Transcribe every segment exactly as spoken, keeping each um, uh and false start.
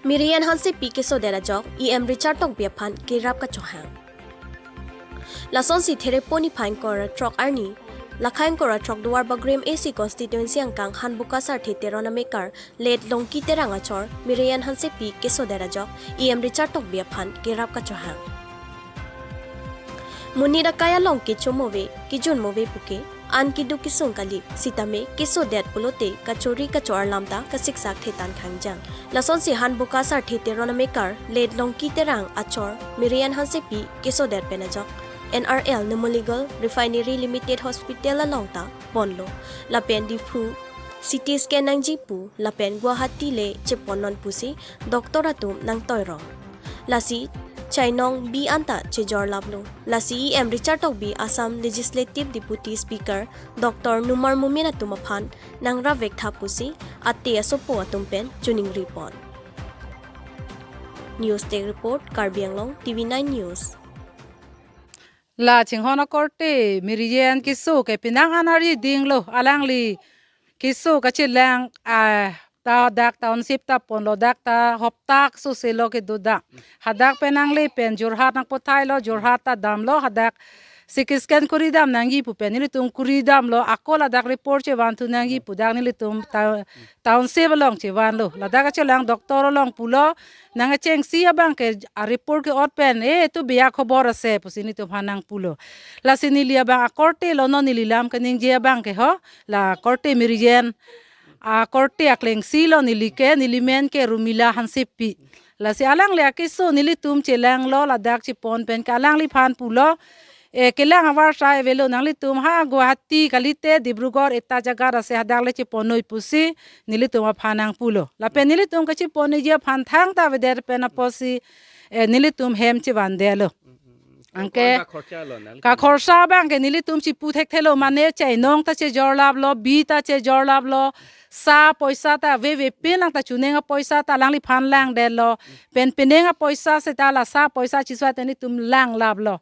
Miriyen Hansepi kesodet ajok E M Richard Tokbi aphan kerap kachohang. Lasonsi Therepo niphai ingkoi ra throk arni, lakha ingkoi ra throk Duar Bagrem A C constituency angkang Hanbuka Sarthe Teron amekar late Longki Terang achor Miriyen Hansepi kesodet ajok E M Richard Tokbi aphan kerap kachohang. Monit akai along kecho move, kejun move puke, an keduk kesung kali, sitame kesodet pulote kachori kacho-arlam ta kasiksak thetan khangjang. Lasonsi Hanbuka Sarthe Teron amekar late Longki Terang achor Miriyen Hansepi kesodet pen ajok N R L Numaligarh Refinery Limited Hospital along ta ponlo. Lapen Diphu C T scan nangji pu, lapen Guwahati le chepon non pusi doctor atum nangtoi rong. Lasi chainong bi anta chejorlaplo. Lasi E M Richard Tokbi, Assam Legislative Deputy Speaker Doctor Numal Momin atum aphan nangrap vekthap pusi ate asopo atum pen choningri pon. News Desk Report, Karbi Anglong, T V nine News. La chinghon akorte Miriyen keso ke penang an arjidinglo, alangli keso kachelang, ah, ta dak township ta ponlo, dak ta hoptak soselo kedo dak. Hadak pen nangle pen Jorhat nangpothailo, Jorhat ta damlo, hadak C T scan kori dam nangji pu pen nelitum kori damlo, ako ladak report chevan thu nangji pu dak nelitum ta township along chevanlo. Ladak kachelang doctor along pulo, nang kechengsi abang ke a report ke-ot pen, eh, tu biya khobor ase pusi nelitum aphan nangpulo. Lasi neli abang akorte lo, non neli lam kaningje abang ke ho, la korte Miriyen akorte aklengsi lo neli ke, neli men ke Rumila Hansepi. Lasi alangli akeso nelitum chelanglo, ladak chepon pen ke alangliphan pulo, eh, kelang avarsai avelo, nanglitum ha Guwahati kalite Dibrugarh eta jagat ase hadak le cheponnoi pusi nelitum aphan nangpulo. Lapen nelitum kacheponneiji aphan thangta avedet pen apotsi, eh, nelitum hem chevandetlo. Anke kakhorcha lo nang. Kakhorcha abang ke nelitum chipu thekthelo, mane chainong ta chejorlaplo, bi ta chejorlaplo, sa poisa ta veve penang ta chuneng apoisa ta alangliphan langdetlo. Pen penang apoisa seta la sa poisa chisuat ta nelitum langlaplo.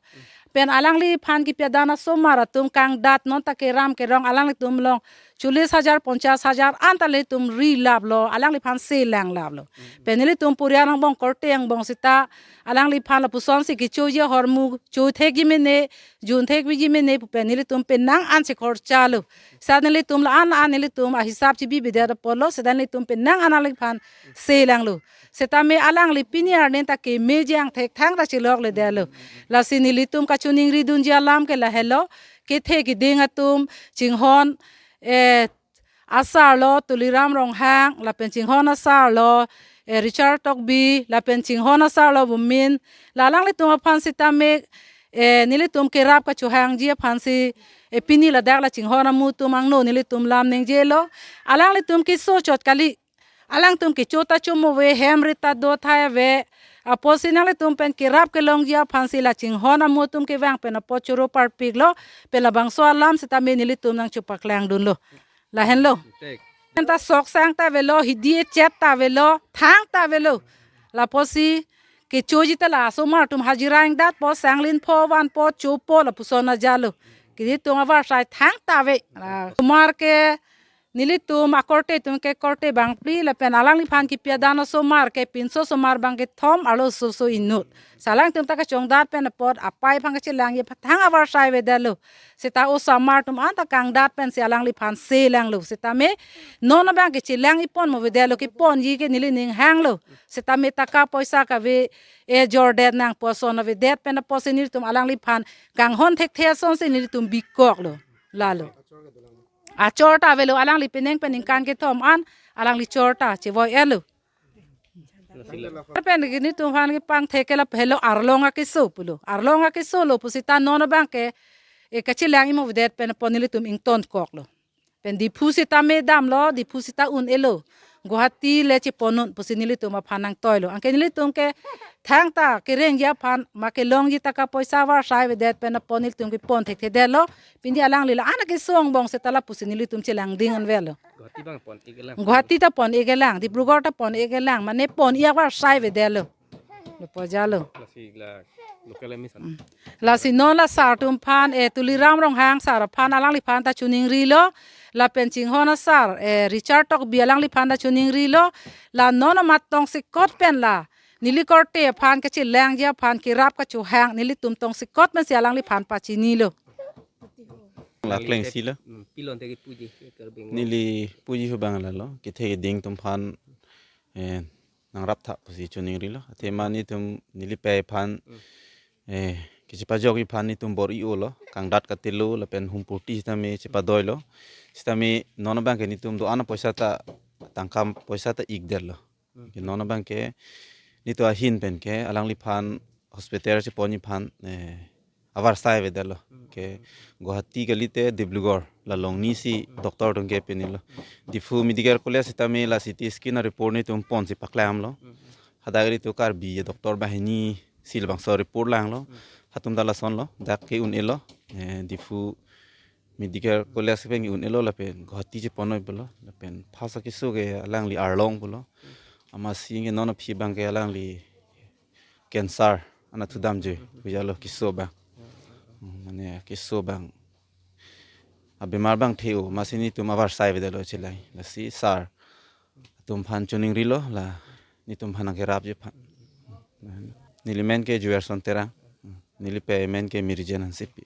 Pen alangliphan kepi adan asomar atum kangdat non ta keram kerong alanglitum along cholis hajar, ponchas hajar anta nelitum rilaplo, alangliphan selanglaplo. Pen nelitum purian angbong korte angbong seta alangliphan lapusonsi kechoji ahormu, chothekji mene, junthekji mene pu pen nelitum penang an chekhorchalo. Sa nelitum la-an la-an nelitum ahisap chebibedet apotlo, seta nelitum penang an alangliphan selanglo. Setame alangli pini arni ta kemeji angthek thangta chelokledetlo. Lasi nelitum kachoningridunji alam ke lahelo, kethe keding atum, chinghon, eh, asarlo Tuliram Ronghang, lapen chinghon asarlo, eh, Richard Tokbi, lapen chinghon asarlo Momin, la alanglitum aphan sitame, eh, nelitum kerap kachohangji aphansi, eh, pini ladak la chinghon amu atum angno nelitum lam ningjelo. Alanglitum keso chot kali, alangtum kecho ta chomove, hem rit ta do thai ave. Apotsi nanglitum pen kerap kelongji aphansi la chinghon amu atum kevang pen apot choro parpiklo, pen labangso alam sitame nelitum nangchopaklangdunlo. Lahenlo. Tek. Anta sok sang ta avelo, hidi echet ta avelo, thang ta avelo. Lapotsi kechoji ta la asomar atum hajira ingdat po, sanglin pho, van po, cho po, lapuson ajalo. Keditung avarsai thangta ave. La, osomar ke nelitum akorte atum ke korte bangphli lapen alangliphan kepi adan asomar ke pinso osomar bang kethom arloso so inut. Sa alangtum ta kachongdat pen apot apai aphan kachelangji aphan thang avarsai avedetlo. Seta osomar atum anta kangdat pensi alangliphan selanglo. Setame non abang ke chelang-i pon mo avedetlo, keponji ke neli ning hanglo. Setame taka poisa kave, eh, jordet nangpo, ason avedet pen apotsi nelitum alangliphan kanghon thekthe asonsi nelitum bikoklo. Lalo. Achor ta avelo, alangli penang pen ningkan kethom an alangli chor ta chevoi-etlo. Pen nelitum aphan kepangthek ke lahelo, arlong akeso pulo. Arlong akeso lo pusita non abang ke, eh, kachelang-i mo avedet pen apot nelitum ingtonkoklo. Pen Diphu sitame damlo, Diphu sita un-elo. Guwahati le chepon non pusi nelitum aphan nangtoilo. Anke nelitum ke thangta kerengji aphan, ma kelongji taka poisa avarsai avedet pen apot nelitum kepon thekthedetlo. Pini alangli la-an akeso angbong seta lapusi nelitum chelangding anvetlo. Guwahati bang pon-ik-elang. Guwahati ta pon-ik-elang, Dibrugarh ta pon-ik-elang, mane pon-i avarsai avedetlo. Lo pajalo. Lasi la local M E sir. Mm. Lasi non la sir atum aphan, eh, Tuliram Ronghang sir aphan alangliphan ta choningrilo. Lapen chinghon a sir, eh, Richard Tokbi alangliphan ta choningrilo. La non amat tongsekot pen la neli korte aphan kachelangji aphan kerap kachohang nelitum tongsekot pensi alangliphan pachinilo. La kleng si lo. Hmm, pilon te kipuji ke Karbi Anglong. Neli puji hu abang lalo. Kethe keding atum aphan, eh, nangrap tha pusi choningrilo. Athema nelitum neli pei aphan, hmm, eh, kachepajokji aphan nelitum bor-i-o lo. Kangdat katelo lapen humpurti sitame chepadoilo. Sitame non abang ke nelitum do-an apoisa ta tangka poisa ta ikdetlo. Hmm. Ke non abang ke nelitum ahin pen ke alangliphan hospital cheponji aphan, eh, avarsai avedetlo. Hmm. Ke Guwahati kalite Dibrugarh la longni si, hmm, doctor atum ke pinilo. Hmm. Diphu Medical College sitame la C T scan a report nelitum ponsi paklemlo. Hmm. Hadak nelitum Karbi doctor banghini si labangso report langlo. Hmm. Halatum ta lasonlo. Dak ke un-elo. Eh, Diphu Medical College pen un-elo lapen Guwahati cheponnoi pulo lapen first keso ke alangli arlong pulo. Amatsi ke non aphi abang ke alangli cancer anatthu damjoi pujalo keso abang. Hmm, mane keso abang abemar abang the-o amatsi nelitum avarsai avedetlo chelai. Lasi sir atum aphan choningrilo la nelitum aphan nangkerapji aphan. Neli men ke Juerson Terang. Neli pei men ke Mirijen Hansepi.